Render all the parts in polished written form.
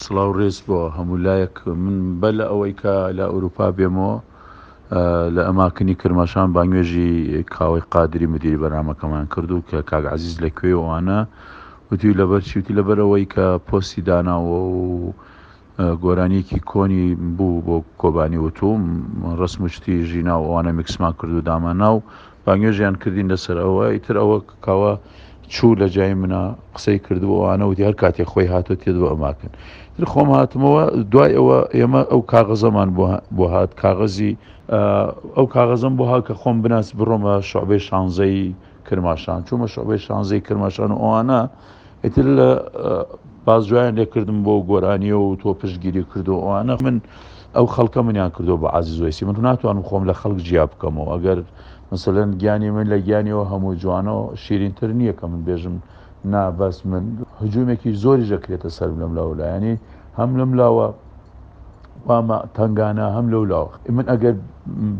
سڵاو ڕێز بۆ هەموو لایەک. من بەر لە ئەوەی کە لە ئەوروپا بێمەوە لە ئەماکنی کرماشان بانگێژی کاوەی قادری مدیری بەرنامەکەمان کرد و کە کاک عەزیز لە کوێ و ئەوانە وتی لەبەر چی وتی لەبەر ئەوەی کە پۆستی داناوە و گۆرانیەکی کۆنی بوو بۆ کۆبانی وتوم ڕسم و شتی ژینا و ئەوانە میکسمان کرد و دامانا و بانگێژیان کردین لەسەر ئەوە ئیتر ئەوە کاوە چوو لە جای منە قسەی کردبوو ئەوانە وتی هەر کاتێک خۆی هاتۆ تێت بۆ ئەماکن تر خۆم هاتمەوە دوای ئەوە ئێمە ئەو کاغەزەمان بۆ هات کاغەزی ئەو کاغەزەم بۆ هات کە خۆم بناس بڕۆمە شعبەی شانزەی کرماشان چوومە شعبەی شانزەی کرماشان و ئەوانە ئیتر لە بازجویان لێکردم بۆ گۆرانیە و تۆ پشتگیری کردو ئەوانە من ئەو خەڵکە منیان کردو بە عەزیز وەیسی من ناتوانم خۆم لە خەڵک جیا بکەمەوە ئەگەر مەسەلەن گیانی من لە گیانیەوە هەموو جوانەوە شیرینتر نییە کە من بێژم نا بەس من هجومێکی زۆریش دەکرێتە سەرم لەم لاوە لایەنی هەم لەم لاوە وامە تەنگانە هەم لەو لاوە من ئەگەر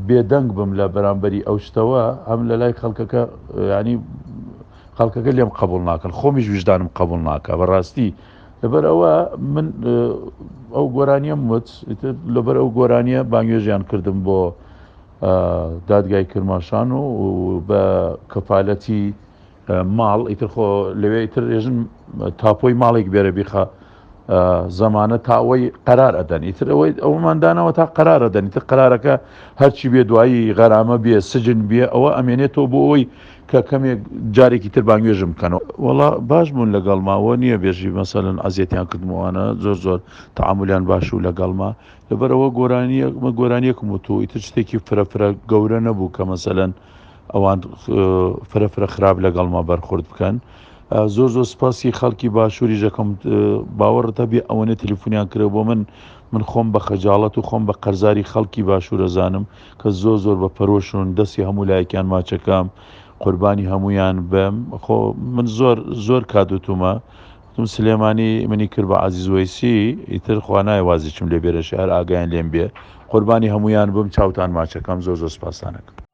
بێدەنگ بم لە بەرامبەری ئەو شتەوە هەم لە لای خەڵکەکە ینی خەڵکەکە لێم قبول ناکەن خۆمیش ویژدانم قبول ناکە بەڕاستی لەبەر ئەوە من ئەو گۆرانیەم وت لەبەر ئەو گۆرانیە بانگێژیان کردم بۆ دادگای کرماشان و بە کەفالەتی ماڵ ئیتر خۆ لەوێ ئیتر ێژن تاپۆی ماڵێک بێرە بیخە زەمانە تا ئەوەی قەرار ئەدەن ئیتر ئەوەی ئەومان داناوە تا قەرار ئەدەن ئیتر قەرارەکە هەرچی بێ دوایی غەرامە بێ سجن بێ ئەوە ئەمێنێتەوە بۆ ئەوەی کە کەمێک جارێکی تر بانگێژم بکەنەوە وەڵا باش بوون لەگەڵما وە نییە بێژی مەسەلەن ئەزیەتیان کردمەوانە زۆر زۆر تەعامولیان باش و لەگەڵما لەبەرئەوە گۆرانیەک من گۆرانیەکم وتوو ئیتر شتێکی فرە فرە گەورە نەبوو کە مەسەلەن ئەوان فرە فرە خراپ لەگەڵما بەرخورد بکەن زۆر زۆر سپاسی خەڵکی باشووری ژەکەم باوەڕت هەبێ ئەوەنە تەلەفۆنیان کرد بۆ من من خۆم بە خەجاڵەت و خۆم بە قەرزاری خەڵکی باشوورەزانم کە زۆر زۆر بە پەرۆشون دەستی هەموو لایەکیان ماچەکەم قوربانی هەمویان بم خۆ من زۆر زۆر کات وتومە وتم سلێمانی منی کرد بە عەزیز وەیسی ئیتر خوا نایە وازیچم لێ بێرەشێ هەر ئاگایان لێم بێ قوربانی هەموویان بم چاوتان ماچەکەم زۆر زۆر سپاستان ئەکەم.